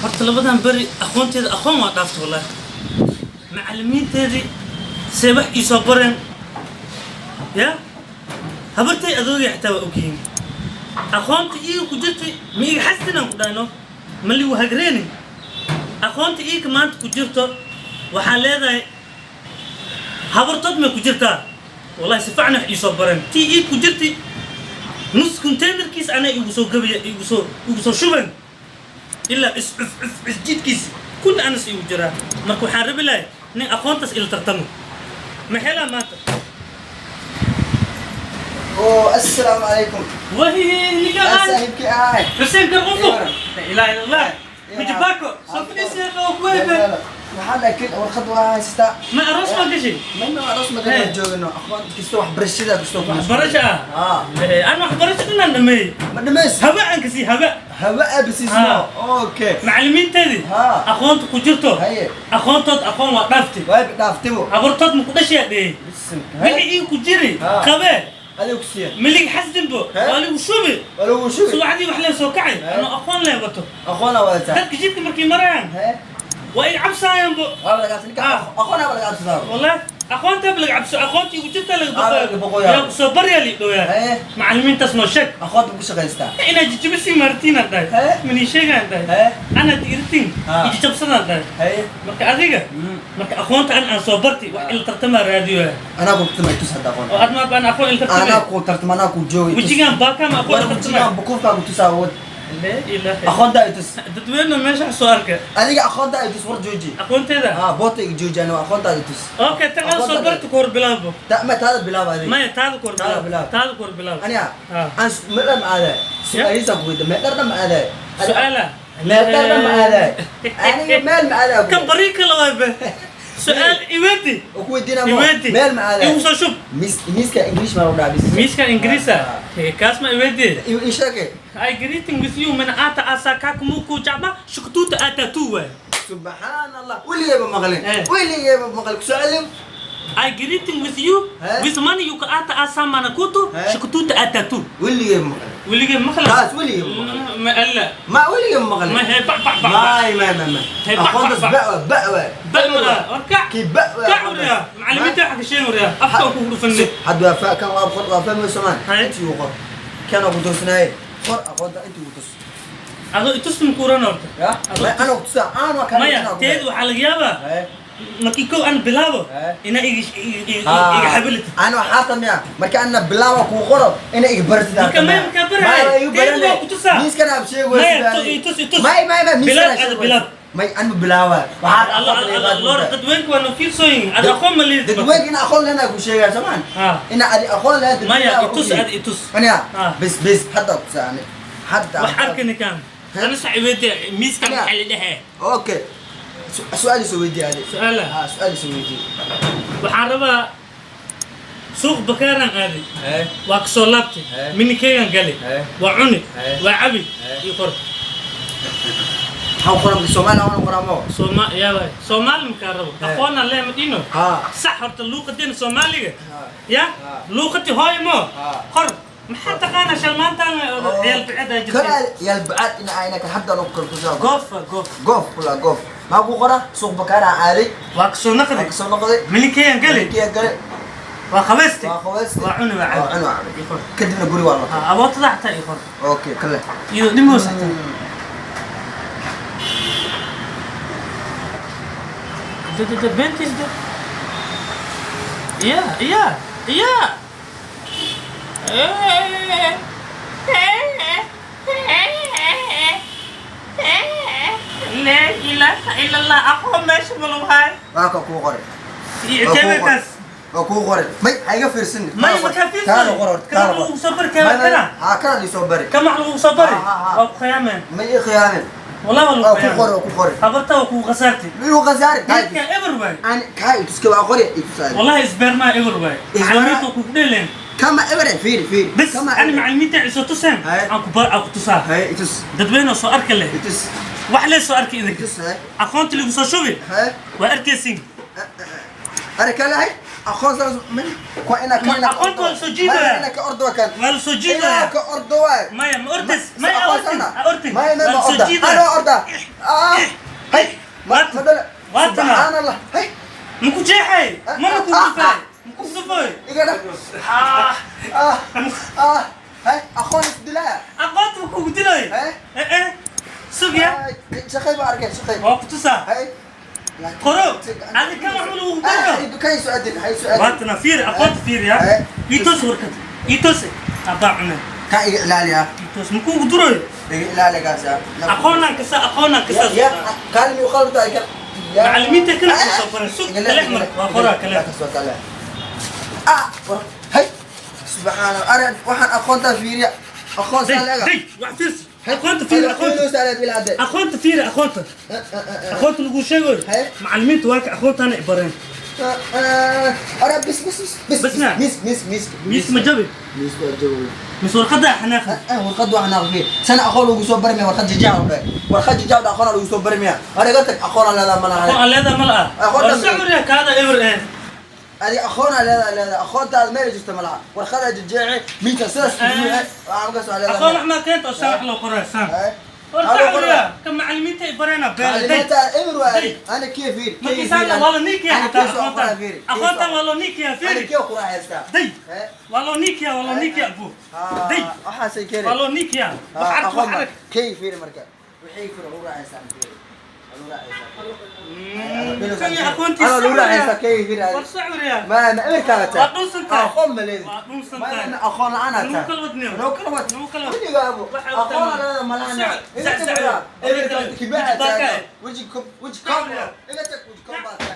Horta labadan beri aqoonteeda aqoon waa dhaafta, wallaahi. Macallimiinteedii see wax ii soo bareen ya habartay adoogay xataa waa ogyihiin. Aqoonta iiga ku jirtay ma iga xasdinaan ku dhahno, ma ligu hagreenin. Aqoonta iiga maanta ku jirto waxaan leedahay habartood may ku jirtaa. Wallahi si fiican wax ii soo bareen. Tii iiga ku jirtay nus containerkiis anaa igu soo gabaya, igu soo shubeen ilaa is cuf cuf isjidkiis kulli anas igu jiraa. Marka waxaan rabi lahay nin aqoontaas ila tartamo. Ma helaa maanta? Oo, assalaamu calaykum. Wahi ninka. Saaxiibkii ahay. Xuseen Karqufo, la ilaha illa Allah, mijibako soo fadhiisay oo kuweybe. Waxaan laakiin warqad waa haysataa. Ma aroos ma gashay? Ma aroos ma kana joogno. Aqoon kasta, waxbarashada kasta ku Waxbarasho ah? Ah. Aan waxbarasho dhanaan dhameeyey. Ma dhamays? Haba aan kasii haba. Hawa abisiisno. Okay. Macallimiinteedii aqoonta ku jirto aqoontood aqoon waa dhaaftay. Way dhaaftibo. Habartood ma ku dhashayaa dheeyey wixii ii ku jiri qabee. Adigu ku siiya. Milig xasdinbo waa ligu shubi. Waa lagu shubi. Subaxdii wax leen soo kacay anoo aqoon leen wato. Aqoon wadataa. Dadka jidka markay marayaan waa ay cabsaayaanbo. Waa laga cabsan, aqoon waa laga cabsadaa. Wallahi aqoontaa laga cabso, aqoontii ugu jirtaa laga laga boqoyaa. Boqoyaa. Yaa kusoo baryaa lii dhowyaa. Macallimiintaas noo sheeg. Aqoonta ku shaqaystaa. Inaad jijibisi martiinaan dhahay. Manii sheegaan dhahay. Anaad irtiin ijijabsadaan dhahay. Marka adiga marka aqoonta an aan soo barti wax ila tartamaa raadiyoya. Anaa ku tartamay, tus hadda aqoon. Oo aad maaba aan aqoon ila Anaa tartamay. ku tartama, anaa ku joogay. Wejigaan baakaama aqoon ila tartamay. Wejigaan bukuufkaa ku tusaa wad. Laa ilaaha. Aqoonta ay tus. Dadweyne meesha soo arka. Adiga aqoonta ay tus, war jooji. Aqoonteeda. Ah, boota iga jooji, aniga aqoonta ay tus. Okay, tan aan soo barti ku hor bilaabo. Ta ma taada bilaab adiga. Maya, taada ku hor Taada bilaab. Bilaab. Taada ku hor bilaab. Aniga Ah. aan meedhar ma aaday? Su-aalihiisa ku weyda, meedhar dhan ma aaday? Su-aala. Meedhar dhan ma aaday? Aniga meel ma aaday? Kan barii kala waay be su-aal iweedi. Oo ku weydiinaa mo. Iweedi. Meel ma aaday? Igu soo shub. Miis, miiska English ma lagu dhahaa miis? Miiskan Ingiriisa kaas ma iweedi. Ii sheege. I greeting with you mana ata asa kakumuku jaba shukututa ata tu waay. Subxaan Allah, weligayba maqlin. Weligayba maqlin, kusoo celin. I greeting with you with money you ka ata asa manakutu shukututa ata tu. Weligayba maqlin. Weligay maqla. Taas weligayba maqlin. Ma alla. Ma weligayba maqlin. Ma hee ba ba ba. May may may may. Hey, ba- Aqoontaas ba- ba ba ba. Ba ma warka. Kii ba ba. Kac wariyaa macallimiinta waxa ka sheegay wariyaa afka ku dhufanay. Hadda waa fa kan waa qor, waa fahmay Soomaan. Haye. Intii uu qor kan ku toosnaaye, qor aqoonta intii uu tus. Adoo itustum kuuran horta. Ya ma ana ku tusaa, aan waa kan. Maya, teed waxaa laga yaabaa markii kow aan bilaabo inaa iga xabilitid. Ana waxaa tamiya marka ana bilaaba kuu qoro ina iga baratid. Marka maya, markaa barahay. Teed waa ku tusaa. Miiskan aab sheeg. Maya, itus itus. May may may, miiskan Bilaab aab sheeg. Ada bilaab. May, an ma bilaaba waxaa Allah Allah, loor dadweynku waa noo fiirsooyin ad aqoon ma liidid. Dadweynka ina aqoon lehna ku sheegaya Soomaan. Ina adi aqoon lehna. Maya, itus ad itus. Aniga Ah. bes bes, hadda ku tusaa ani hadda. Wax arkani kan ana saxiibada miiskan Aniga. Maxaa la dhehee? Okay, su'aal soo weydii adi. Su'aala? Ah, su'aal soo weydii. Waxaan rabaa suuq bakaaraan aaday, waa kasoo laabtay, minikeygan galay, waa cuni, waa cabi, iyo qor. Maxaa qoran? Soomaali aan qoran mo. Sooma yaa waay Soomaali makaa rabo. Aqoonaan leh ma dhino. Sax horta luuqadeena Soomaaliga ya luuqadii hooyo mo. Qor, maxaa taqaanaa shalmaantaan ciyaal bicada jirtay? Kala yal bacad ina ayna ka hadda oo kala tusaa. Goofa goof. Goof kula goof maxaa ku qora? Suuq bakaara aaday. Waa kasoo waa naqday. Kasoo noqday. Minikeygan galay. Minikeygan galay. Waa qabaystay. Waa qabaystay. Waa cuni, waa waa cabi. Cuni, waa cabi. Ii qor. Kadibna guri waa la Abootada xataa ii qor. Okay, kale. Iyadoo dhimoos xataa. De beentiis de ya ya ya. Laa ilaaha ila Allah, aqoon meesha ma lagu hayo. Waa ka kuu qoray. Iyo keebekaas. Waa kuu qoray. May, ha iga fiirsin. May, ma kaa fiirsan. Taana qor horta. Kana Taana lagu qor. soo bari keeba kana. Ha, kana lisoo bari. Kama wax lagu soo bari. Ha, ha, ha. Waa ku khiyaameen. May ii khiyaamin. Wallahi waa lagu Waa ku khiyaamay. qoray, waa ku qoray. Habarta waa kugu khasaartay. Miyuu khasaari? Geedkan eber waay. Aan kaa ituska waa qori itusaay. والله isbeermaa eber waay. Macallimiinta waa kugu dheeleen. Kama ebere, fiiri fiiri. Bas Kama ani macallimiinta ciso tuseen. Haye. Aan ku bar aan ku tusaa. Hay, itus. Dadweyne oo soo arka leh. Itus. Wax lee soo arki idinka. Itus, hay. Aqoonta lagu soo shubi. Hay. Waa arkaysiin. Are kale, hay. Aqoon saas min waa inaa ka Ma aqoonta waa la soo jiidaya. Ma inaa ka ordo kan. Waa la soo jiidaya. Inaa ka ordo waay. Maya, ma ordes, maya, Aqoon ortin sana. ha ortin. Maya, Waa ma la soo orda. jiidaya. Ana orda. Ah, hay ma Waatana. ma dhala. Waatana. Subxaan Allah, hay. Maku jeexay, mana ku dhufay, maku dhufay. Iga dhah. Ah. Ah ah, hay, aqoon isdilaa. Aqoonta ma kugu dilay? Eh? Eh eh, sugya. Shaqay baa arkay, shaqay. Waa ku tusaa. Hay. Qoro adi kan wax ma lagu daro. Dukaan soo adin, hay soo adin. Waatana, fiiri aqoonta, fiiri ya. Eh. Itos warkad itos abbaa cune. Ka iga ilaaliya. Itos makugu duroy. Iga ilaali kaas ya. Aqoonaan kasa, aqoonaan kasa. Ya kaalmi qalda ka. Macallimiinta kale ku soo baray. Sug kale mar waa qoraa kale. Ah, hay, subxaan Allah, ana waxaan aqoonta fiiriya, aqoon day saalaga. Day, wax fiirsi, aqoonta fiiri, aqoonta. Aqoonta fiiri, aqoonta, aqoonta lagu sheegayo. Hey. Macallimiinta waa ka aqoontaana i bareen. Ara bis bis bis. Bas naa. Mis mis mis. Miis ma jabi? Mis waa jabi. Mis warqadda xanaaqi. Warqad waxaan aqriye sana aqoon lagu soo barmaya, warqad jijaac oo warqad jijaac aqoon lagu soo barmaya. Ara iga tag, aqoon aan leedahay ma laha. Aqoon aan leedahay ma laha. Aqoon War dhan- sawirya kaada eber eh. Adi aqoon aan leedahay, leedahay aqoontaada meel jirta ma laha. Warqada jijaaci minta sidaas waxaan ka soo leedahay. Aqoon wax ma keento oo saan wax loo qoraa saan. Eh? War Maxaa loo sawirya qoraa? ka macallimiinta i bareena beel day. Macallimiinta eber waa. Day. Ana kee fiir. Markii saan waa la niikiya xataa aqoontan, aqoontan waa loo niikiya, Ana fiiri. kee ku raaxaysta. Day. Eh? Waa loo niikiya, waa loo niikiya abu. Day. Waxaasay keenay. Waa loo niikiya, wax ark, wax arag. Kee fiir marka wixii fiir ugu raaxaysan fiir ugu raaxaysan. Kan iyo aqoontiisa. Ana lagu raaxaysta kee fiir. War sawirya. Ma eberkaaga taa. Waa dhunsan tahay. Aqoon ma leedin. Waa dhunsan Ma tahay. ma aqoon la'aan aad Nuu tahay. kala wadniyo. Nuu kala wad. Nuu kala wad. Weligaa abu. Waxa Aqoon wadnaa. la'aan ma lahan. Sac- Iga sac- tag sac- waraa. Eberka Weji kibaaxa baaka. taagan. Weji kob, weji kob. Iga tag, weji kob baa tahay.